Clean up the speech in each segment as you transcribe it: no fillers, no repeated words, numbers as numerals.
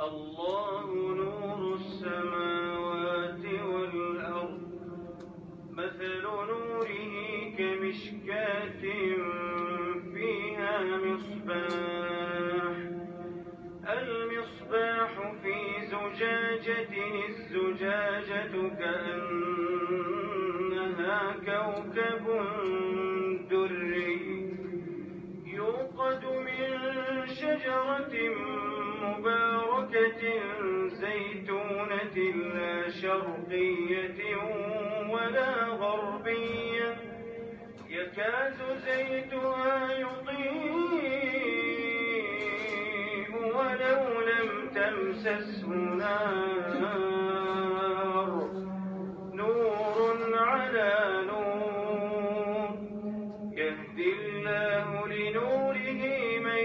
الله نور السماوات والأرض، مثل نوره كمشكاة فيها مصباح، المصباح في زجاجة، الزجاجة كأنها كوكب دري يوقد من شجرة مباركة زيتونة لا شرقية ولا غربية، يكاد زيتها يضيء ولو لم تمسسه نار، نور على نور، يهدي الله لنوره من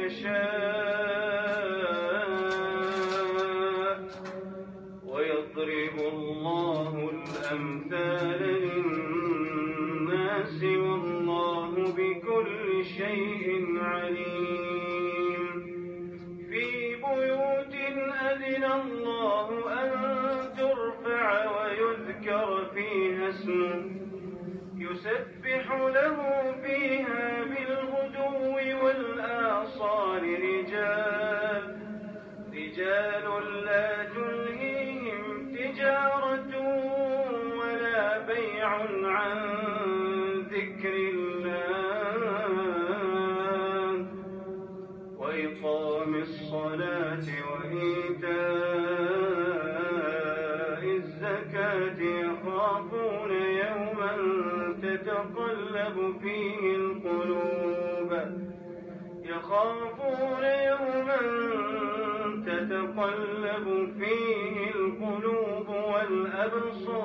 يشاء، ويضرب الله الأمثال للناس والله بكل شيء عليم. في بيوت أذن الله أن ترفع ويذكر فيها اسمه، يسبح له فيها بالغدو والآصال رجال لا تلهيهم تجارة ولا بيع عن ذكر الله وإقام الصلاة وإيتاء الزكاة، يخافون يوما تتقلب فيه القلوب، يخافون يوما تتقلب فيه القلوب والأبصار.